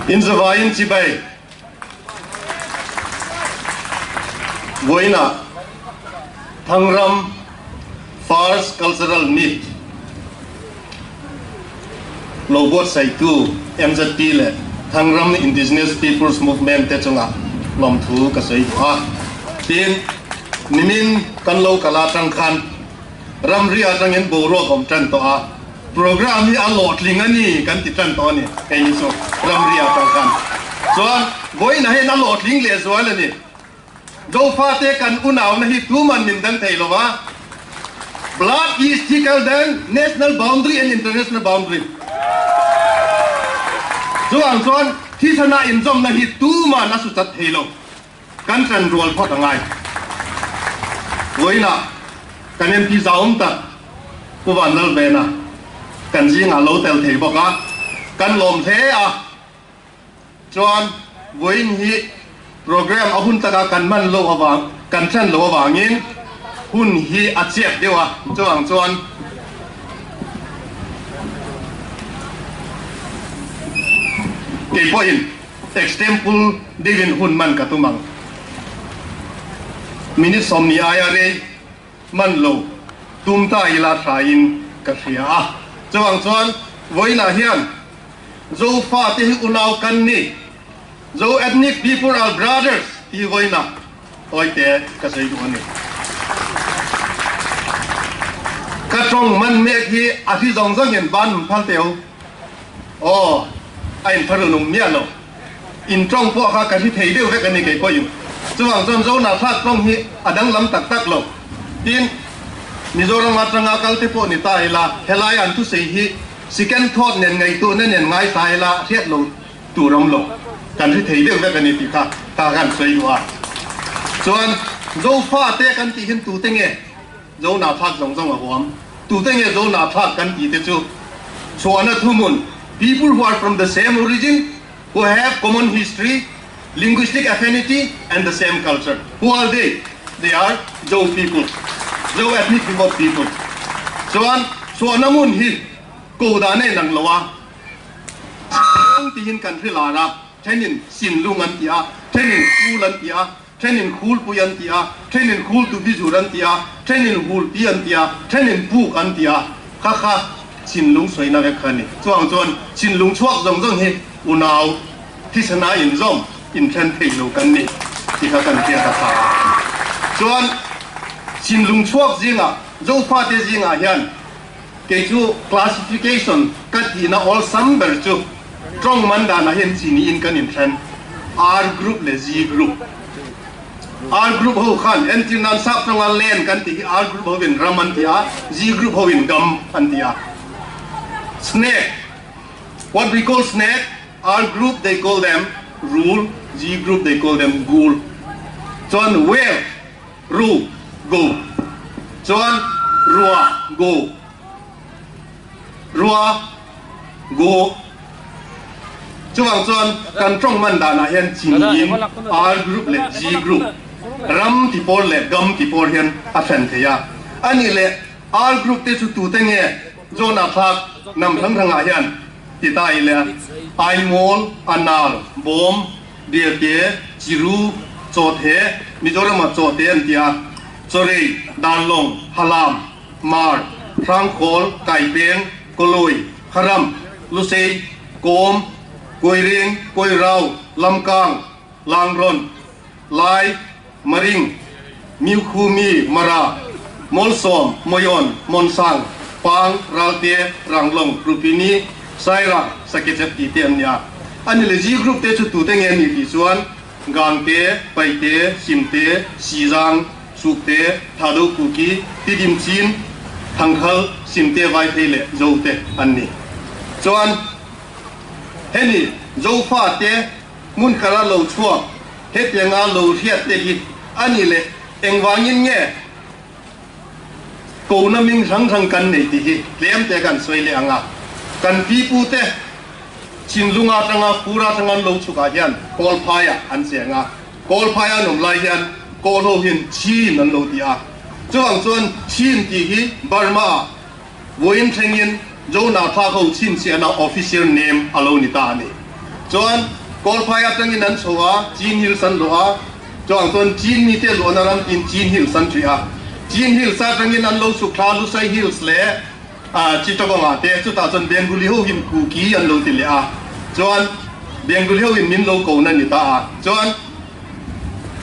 In zavaiin chibai. Vawiinah Thangram First Cultural Meet lo buatsaihtu MZP leh Thangram Indigenous Peoples Movement te chungah lawmthu ka sawi duh a. Tin, nimin kan lo kal atang khan ramri atangin boruak awm tan tawh a. Program hi a hlawhtling a ni kan ti tan tawh a ni, hei hi chu ramri atang khan chuan vawiinah hian a hlawhtling leh zual a ni. Zofate kan unauna hi tuman min dang thei lo va, blood is thicker than national boundary and international boundary. Chuvang chuan thisana inzawmna hi tuman a su chat thei lo. Kan ṭan rual phawt a ngai. Vawiinah kan MP zauhawm tak Pu Vanlalvena kan zingah lo tel thei bawk a, kan lawm hle a. Chuan vawiin hi program a hun taka kan hman loh avang, kan ṭan loh avangin hun hi a chiat deuh a, chuvang chuan kei pawhin Extemple deuhin hun man ka tum ang. Minute 20 aia rei man lo tum ta ila thain ka hria a. Chuvang chuan vawiinah hian Zofa te hi unau kan ni, Zo ethnic people are brothers tih vawiinah tawite ka sawi duh a ni. Ka tawng man mek hi a hri zawng zawngin ban hun phal teh u. Aw, a inthar lo nung miah lo. In tawng pawh kha ka hri thei deuh vek a ni kei pawhin. Chuvang chuan Zona thlak tawng hi a danglam tak tak lo. Tin, Mizoram atanga kal te pawh ni ta ila, helai an thusei hi second thought nen ngaihtuahna nen ngai ta ila hriat lo tur awm lo. Kan hri thei deuh vek a ni tih kha ka kan sawi duh a. Chuan Zofa te kan tih hin tute nge? Zona thlak zawng zawng a huam. Tute nge Zona thlak kan tih te chu chhuahna thuhmun, people who are from the same origin, who have common history, linguistic affinity and the same culture. Who are they? They are Zo people, Zo ethnic group of people. Chuan chhuahna hmun hi ko dan a inang lo a, Chhung tihin kan hre lar a, thenin Sinlung an ti a, thenin Khul an ti a, Thenin Khulpui an ti a, thenin Khultuvizur an ti a, thenin Hulpi an ti a, thenin Puk an ti a, kha kha Chinlung sawina vek kha a ni. Chuvang chuan Chinlung chhuak zawng zawng hi unau thisena inzawm inthen thei lo kan ni tih kha kan hriat a tha a. Chuan Chinlung chhuak zingah Zofate zingah hian kei chu classification ka tihna awlsam ber chu tawng man danah hian chi niin kan inthen, R group leh Z group. R group ho khan entir nan sap tawnga land kan tih hi R group hovin ram an ti a, Z group hovin gam an ti a. Snake, what we call snake, R group they call them rul, Z group they call them gul. Chuan whale, Ru, go. Chuan rua, go. Rua, go. Chuvang chuan kan tawng man danah hian chiniin R group leh G group, ram ti pawl leh gam ti pawl hian a hran thei a. A nih leh R group te chu tute nge John-a thlak nam hrang hrangah hian ti ta ila Aimawl, Anal, Bawm, Biate, Chiru, Chawthe, Mizoram-ah Chawte an ti a, Chawrei, Darlawng, Halam, Mar, Hrangkhawl, Kaipeng, Kawlawi, Kharam, Lusei, Kawm, Kawiring, Kawirau, Lamkang, Langrawn, Lai, Maring, Miukhumi, Mara, Mawlsawm, Mawiawn, Mawnsang, Pang, Ralte, Ranglawng, Rupini, Sairang, Sakechep tih te an ni a. A ni le G group te chu tute nge an nih tih chuan Gangte, Paite, Simte, Sizang, Sukte, Thado Kuki, Tidim Chin, Thangkhal, Simte Vaithei leh Zote an ni. Chuan hemi Zofa te Hmun kara lo chhuak hetianga lo hriat te hi a ni leh engvangin nge kona ming hrang hrang kan nei tih hi tlem te kan sawi leh ang a. Kan pipu te Chinlunga atanga Fura atanga an lo chhukah hian Kawlphaiah an cheng a, Kawlphaia an awm lai hian Kawl ho hian Chin an lo ti a. Chuvang chuan Chin tih hi Burma ah Vawiin thlengin Jonah thlak ho chhinchhiahna official name a lo ni ta a ni. Chuan. Kawlphai atangin an chho a, Chin Hills an luah a, chuang chuan Chin mite luahna ram tiin Chin Hills an ṭih a. Chin Hills atangin an lo chhuk thla Lusai Hills leh Chittagong ah te, chutah chuan Bengali ho in Kuki an lo ti leh a, chuan Bengali ho in min lo ko na ni ta a, chuan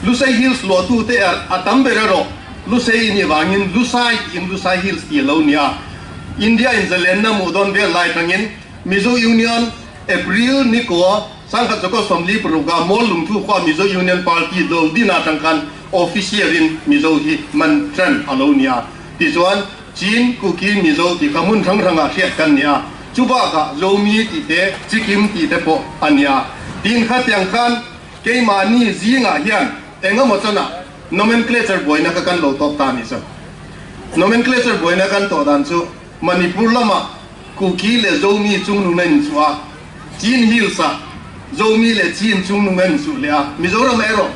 Lusai Hills luahtu te a tam ber erawh Lusei in i vangin Lusai tiin Lusai Hills ti a lo ni a. India in zalenna hmuh dawn vel lai tangin Mizo Union April ni kua sangkhat chawkaw 46 ah Mawl Lungthu khua Mizo Union Party do din atang khan official in Mizo hi man tan a lo ni a. Tichuan Chin, Kuki, Mizo tih kha hmun hrang hrangah hriat kan ni a, chu bakah Zomi tih te, Chikim tih te pawh a ni a. Tin khatiang khan keimahni zingah hian eng emaw chanah nomenclature buaina kha kan lo tawk ta a ni chu. Nomenclature buaina kan tawh dan chu Manipur lamah Kuki leh Zomi chungnung a inchuh a, Chin Hills-ah Zomi leh Chin chungnung a inchuh leh a, Mizoram erawh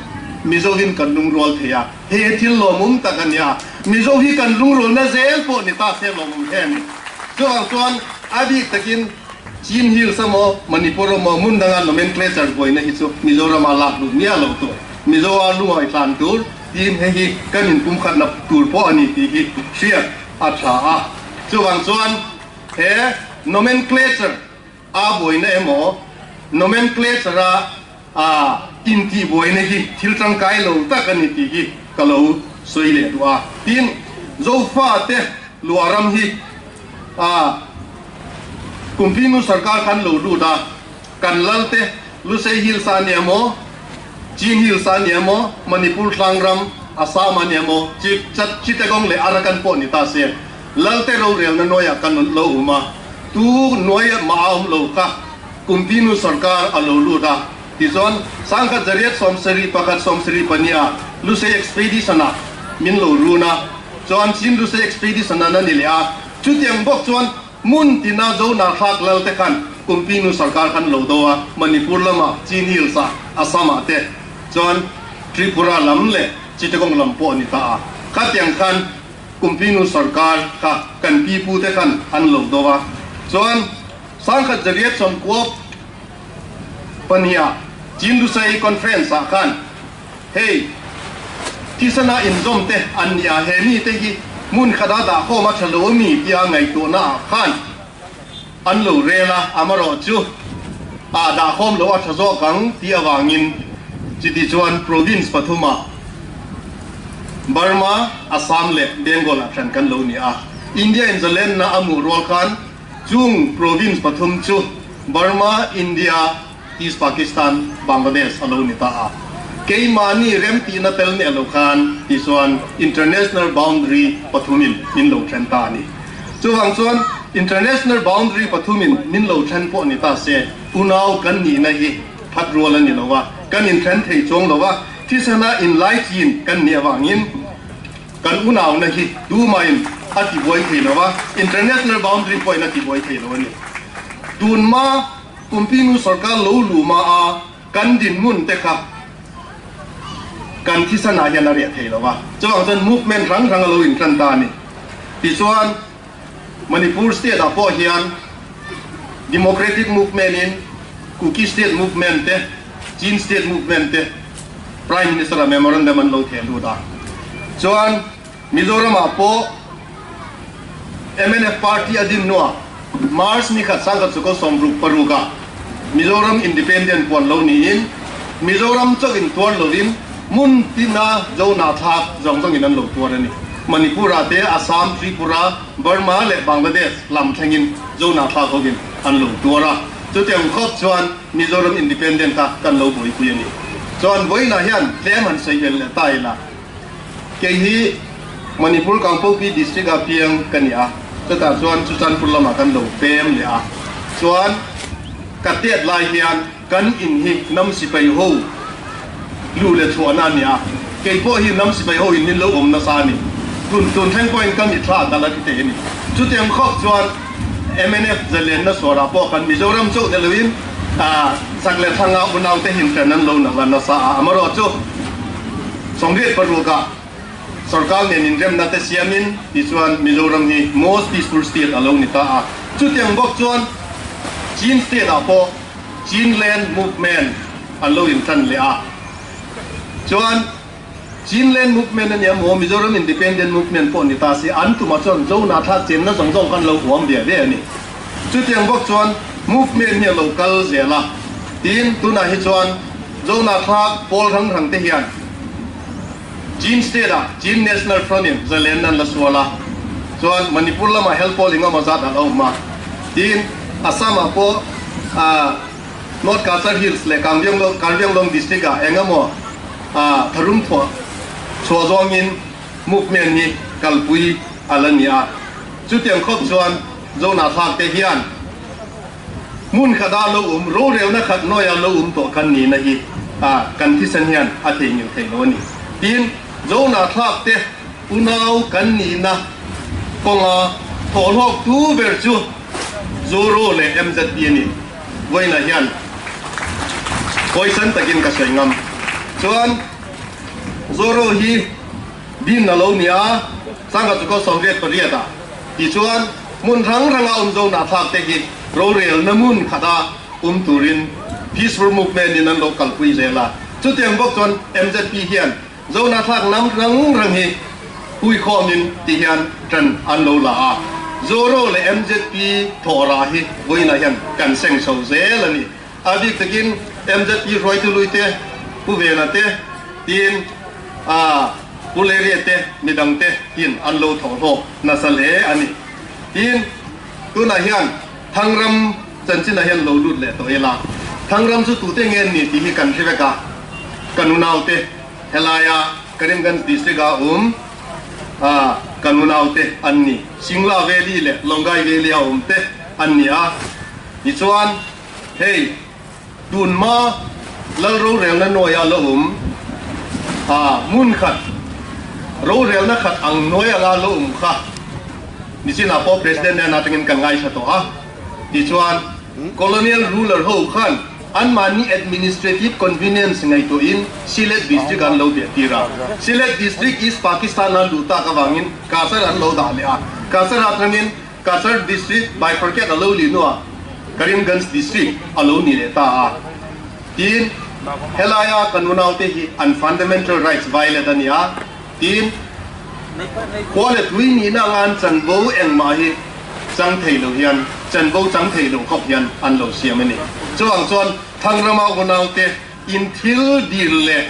Mizovin kan lungrual thei a, hei hi thil lawmawm tak a ni a, Mizo hi kan lungrualna zel pawh ni ta se lawmawm hle a ni. Chuvang chuan a bik takin Chin Hills emaw Manipur emaw hmun danga nomenclature buaina hi chu Mizorama lak lut miah lo tur, Mizoa lungawi tlan tur tiin hei hi kan inpumkhatna tur pawh a ni tih hi hriat a tha a. Chuvang chuan he nomenclature a buaina emaw nomenclature a a intih buaina hi thil tangkai lo tak a ni tih hi ka lo sawi leh duh a. Tin, Zofate luah ram hi a Kumpinu sarkar khan lo lut a, kan lalte Lusei Hills a nia maw, Chin Hills a nia maw, Manipur tlang ram, Assam a nia maw, Chittagong leh Arakan pawh ni ta se, Lalte rorelna nuaiah kan lo awm a, tu nuai mah a awm lo kha Kumpinu sarkar a lo lut a. Tichuan, 1871 74 ah Lusei Expedition ah min lo run a, chuan Chin Lusei Expedition an a ni leh a. Chutiang bawk chuan hmun tina Zona thlak Lalte khan Kumpinu sarkar khan lo do a, Manipur lamah, Chin Hills ah, Assam ah te chuan Tripura lam leh Chittagong lam pawh a ni ta a. Khatiang khan Kumpinu sarkar kha kan pi pu te khan an lo do a, chuan 1992 ah Chin Lusei Conference ah khan hei thisana inzawm te an ni a, he mi te hi hmun khata dah khawm a tha lo ami tia ngaihtuahna ah khan an lo rel a, amarawh chu ah dah khawm lo a tha zawk ang tih avangin chuti chuan province pathum ah Burma, Assam leh Bengal ah hran kan lo ni a. India in zalenna a hmuh rual khan chung province pathum chu Burma, India, East Pakistan, Bangladesh a lo ni ta a. Keimahni remtihna tel neh lo khan tih chuan international boundary pathumin min lo then ta a ni. Chuvang chuan international boundary pathumin min lo then pawh ni ta se, unau kan nihna hi phat rual a ni lo a, kan inthen thei chuang lo a, thisena inlaichin kan nih avangin kan unauna hi tumahin a tibuai thei lo a, international boundary pawhin a tibuai thei lo a ni. Tunma Kumpinu sorkar lo luhma a kan dinhmun te kha kan thisanah hian a riah thei lo a, chuvang chuan movement hrang hrang a lo intan ta a ni. Tichuan, Manipur state ah pawh hian Democratic movement in Kuki state movement te, Chin state movement te Prime Minister ah memorandum an lo theh lut a. Chuan, Mizoram ah pawh mnf party a din hnuah March ni khat 1966 ah Mizoram Independent puan lo niin Mizoram chauh in tuar lovin hmun tina Zona thlak zawng zawngin an lo tuar a ni. Manipur ah te Assam, Tripura, Burma leh Bangladesh lam thlengin Zona thlak hovin an lo tuar a. Chutiang khawp chuan Mizoram Independent kha kan lo buaipui a ni. Chuan vawiinah hian tlem han sawi vel leh ta ila. Kei hi Manipur Kangpokpi District ah piang ka ni a, chutah chuan Chuchanpur lamah kan lo pem leh a. Chuan ka tet lai hian kan in hi hnam sipai ho luh leh chhuahna a ni a, kei pawh hi hnam sipai ho in min lo awm nasa a ni. Tun tun thleng pawhin ka mitthla a dal a ti thei a ni. Chutiang khawp chuan mnf zalenna suarah pawh khan Mizoram chauh ni loin chak leh thlanga unaute hinhran an lo nalh a nasa a, amarawhchu 86 ah sorkar nen inremna te siamin tichuan Mizoram hi most peaceful state a lo ni ta a. Chutiang bawk chuan Chin state ah pawh Chinland movement. an lo intan leh a. Chuan Chinland Movement a nia maw, Mizoram Independent Movement pawh ni ta se, an tumah chuan Zona thlak chenna zawng zawng khan lo huam ve ve a ni. Chutiang bawk chuan movement hi a lo kal zel a, tin tunah hi chuan Zona thlak pawl hrang hrang te hian Chin State ah Chin National Front in zalen an la sual a, chuan Manipur lamah hel pawl engemaw zat an awm a, tin Assam ah pawh North Cachar Hills leh Karbianglong District ah engemaw tharum thuah chhuah zawngin movement hi kalpui a la ni a. Chutiang khawp chuan Zona thlak te hian hmun khat ah lo um, rorelna khat nawi ah lo um tawh kan nihna hi kan thisen hian a theihnghilh theih lo a ni. Tin, Zona thlak te unau kan nihna kawnga thawhlawk tu ber chu Zoro leh MZP a ni. Vawiinah hian hawisan takin ka sawi ngam. Chuan Zoro hi din a lo ni a, Sangha chu ko 88 ah tichuan hmun hrang hranga awm zo nahthlak te hi rorelna hmun khata awm turin Peaceful Movement in an lo kalpui zel a. Chutiang bawk chuan MZP hian Zohnahthlak lam rang rang hi huikhawmin ti hian ṭan an lo la a, Zoro leh MZP thawhrah hi vawiinah hian kan seng chho zel a ni. A bik takin MZP hruaitu lui te, Pu Vena te, tin Pu Leria te, midang te hian an lo thawhhlawk nasa hle a ni. Tin, tunah hian Thangram chanchinah hian lo lut leh tawh ila, Thangram chu tute nge an ni tih hi kan hre vek a, kan unaute helaia Karimganj district ah awm kan unaute an ni, Singla Valley leh Longai Valley a awm te an ni a, tichuan hei tunhma Lal rorelna nuaia la awm hmun khat rorelna khat ang nuai anga la awm kha nichinah pawh President nen atangin kan ngaithla tawh a, tichuan Colonial ruler ho khan anmahni administrative convenience ngaihtuahin Sylhet District an lo behtir a. Sylhet District East Pakistan an luh tak avangin Cachar an lo dah leh a. Cachar atangin Cachar District bifurcate a lo lih hnuah Karimganj District a lo ni leh ta a. Tin, helaia kan unaute hi an fundamental rights violate a ni a. Tin, khua leh tui nihna anga an chanvo engmah hi chang thei lo hian, chanvo chang thei lo khawp hian an lo siam a ni. Chuvang chuan Thangrama unaute in thil dil leh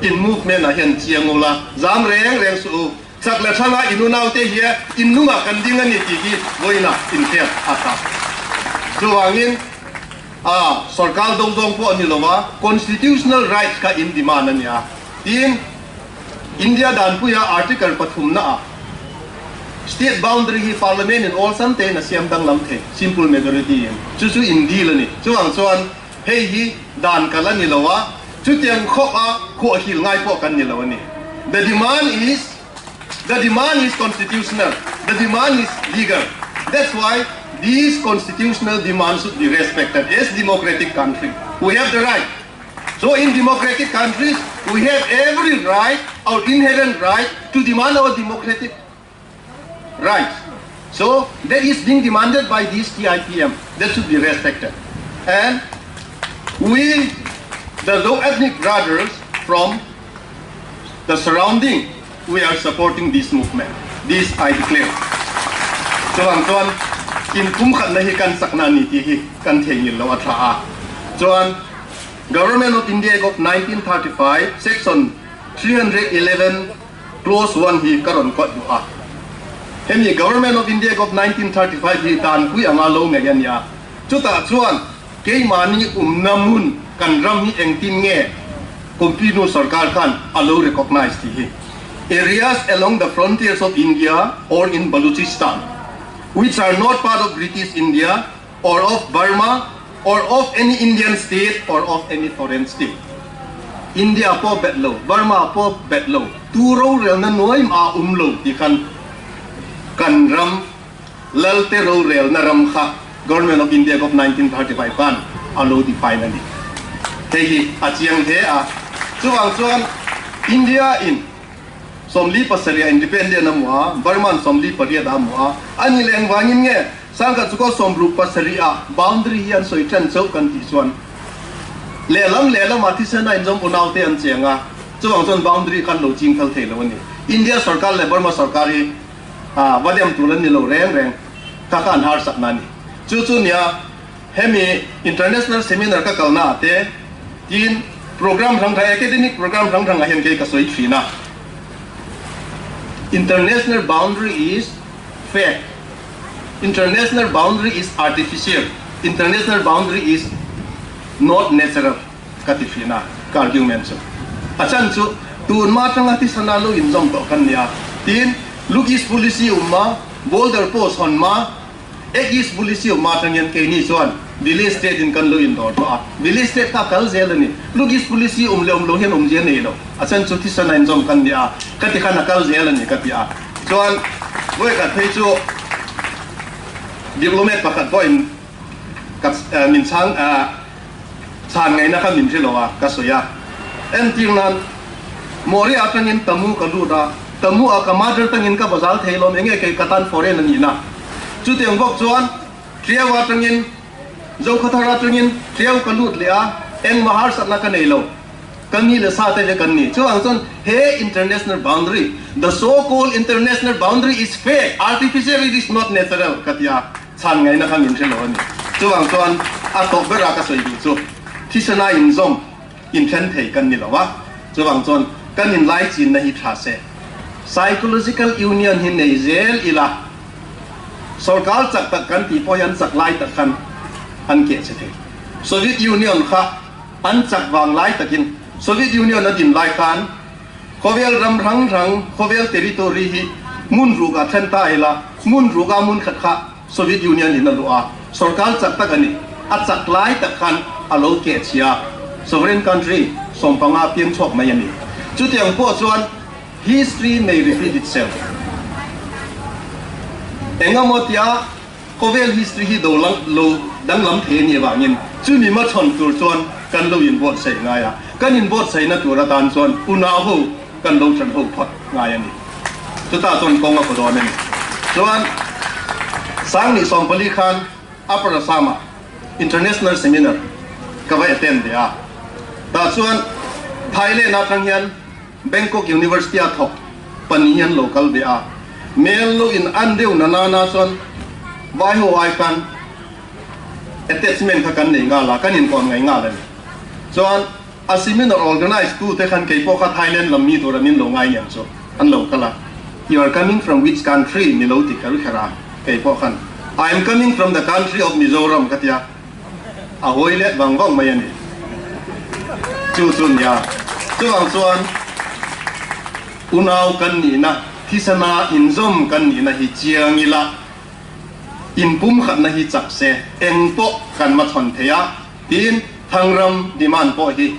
in movement ah hian chiang ula, zam reng reng suh u. Chak leh hranga in unaute hi in nungah kan ding a ni tih hi vawiinah inhriat a tha. Chuvangin a sorkar do zawng pawh a ni lo a, constitutional rights kha in demand a nia. Tin, India danpuia Article pathumna ah State boundary hi Parliament in awlsam tein a siam danglam thei, simple majority in. Chu chu in deal a ni. Chuvang chuan hei hi dan kal a ni lo a, chutiang khawp a khuahhil ngai pawh kan ni lo a ni. The demand is The demand is constitutional. The demand is legal. That's why these constitutional demands should be respected as democratic country. We have the right. So in democratic countries, we have every right, our inherent right, to demand our democratic rights. So that is being demanded by this TIPM. That should be respected. And we, the low ethnic brothers from the surrounding, we are supporting this movement. This I declare. Chuan chuan in kum khat na hi kan sakna ni ti hi kan thei lo a tha a. Chuan Government of India Act of 1935 section 311 clause 1 hi karon ko du a. Hemi Government of India Act of 1935 hi dan pui anga lo ngai ania. Chuta chuan keimahni umna mun kan ram hi engtin nge Compino sarkar khan a lo recognize ti hi. Areas along the frontiers of India or in Baluchistan which are not part of British India or of Burma or of any Indian state or of any foreign state. India po bet lo, Burma po bet lo, tu ro rel na nuai ma um lo ti khan kan ram lalte ro rel na ram kha Government of India of 1935 khan a lo define ani. Hei hi a chiang he a. Chuwang chuan India in somli pasaria independent amua, Burman somli pariat amua, ani leng wangin nge sangka chuko somru pasaria boundary hi an soi than chau kan ti chuan. Lehlam lehlamah thisen a inzawm unaute an cheng a, chuvang chuan boundary khan lo ching phal thei lo a ni. India sorkar leh Burma sorkar hi va dem tur an ni lo reng reng, kha kha an harsatna a ni. Chu chu nia hemi international seminar ka kalna ah te tin program hrang hrang academic program hrang hrang ah hian kei ka sawi thin a, international boundary is fake, international boundary is artificial, international boundary is not natural ka ti thin a, ka argument chu. A chan chu tun ma atanga tisana lo inzawm tawh kan nia, tin look east policy um ma, border post hawn ma, Ek East policy awm atangin keini chuan Village State in kan lo indawr tawh a, Village State kha a kal zel a ni. Look East policy awm leh awm lo hian awmzia nei lo, a chan chu thisen a inzawm kan ni a, ka ti khan a kal zel a ni ka ti a. Chuan vawikhat phei chu diplomat pakhat pawhin ka min chhang chhan ngaihna kha min hre lo a, ka sawi a. Entir nan Mawri atangin Tamu ka lut a, Tamu a ka mother tangin ka bazal thei lawm enge kei ka tan foreign a nihna. Chutiang bawk chuan Triau atangin Zokhathar atangin Triau ka lut leh a, engmah harsatna ka nei lo. Ka mi leh sa te ve kan ni. Chuvang chuan he international boundary, the so called international boundary is fake, artificial, it is not natural ka ti a, chhan ngaihna kha min hre lo a ni. Chuvang chuan a tawp bera ka sawi duh chu thisena inzawm inthen thei kan ni lo a, chuvang chuan kan inlaichinna hi tha se. Psychological union hi nei zel ila, sorkar chak tak kan tih pawh hi an chak lai tak khan an keh che thei. Soviet Union kha an chak vang lai takin Soviet Union a din lai khan khawvel ram hrang hrang, khawvel territory hi hmun rukah then ta ila, hmun rukah hmun khat kha Soviet Union in a luh a, sorkar chak tak a ni. A chak lai tak khan a lo keh chhia a, sovereign country sawmpanga piang chhuak mai a ni. Chutiang pawh chuan history may repeat itself. Engemaw tia khawvel history hi do lo danglam thei a nih avangin chumi hmachhawn tur chuan kan lo inbuatsaih ngai a, kan inbuatsaihna tur atan chuan unau ho kan lo ṭan ho phawt ngai a ni. Chutah chuan kawng a kaw dawn a ni. Chuan Sangni 14 khan Upper Assam-ah International Seminar ka va attend ve a. Tah chuan Thailand atang hian Bangkok University-a thawk pahnih hi an lo kal ve a. Mel lo in an deuh na nana chuan vai ho ai khan attachment kha kan nei nghal a, kan inkawn ngai nghal a ni. Chuan A seminar organise tu te khan kei pawh kha Thailand lam mi tur an in lo ngai niang chu an lo kal a, You are coming from which country? mi lo ti kher kher a, kei pawh khan I am coming from the country of Mizoram ka ti a, a hawi let vang vang mai a ni. Chu chu nia, chuvang chuan unau kan nihna, thisana inzawm kan nihna hi chiang ila, inpumkhatna hi chak se, eng pawh kan hmachhawn thei a. Tin, Thangram demand pawh hi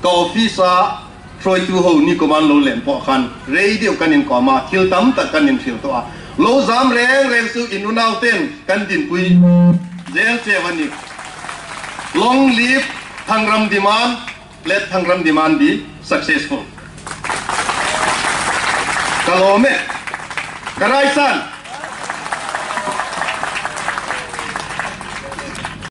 ka office a hruaitu ho ni command lo len pawh khan rei deuh kan inkawm a, thil tam tak kan inhrilh tawh a. Lo zam reng reng chu in unau ten kan dinpui zel cheu a ni. Long live Thangram demand, let Thangram demand be successful. Ka lawm e. Ka raisan.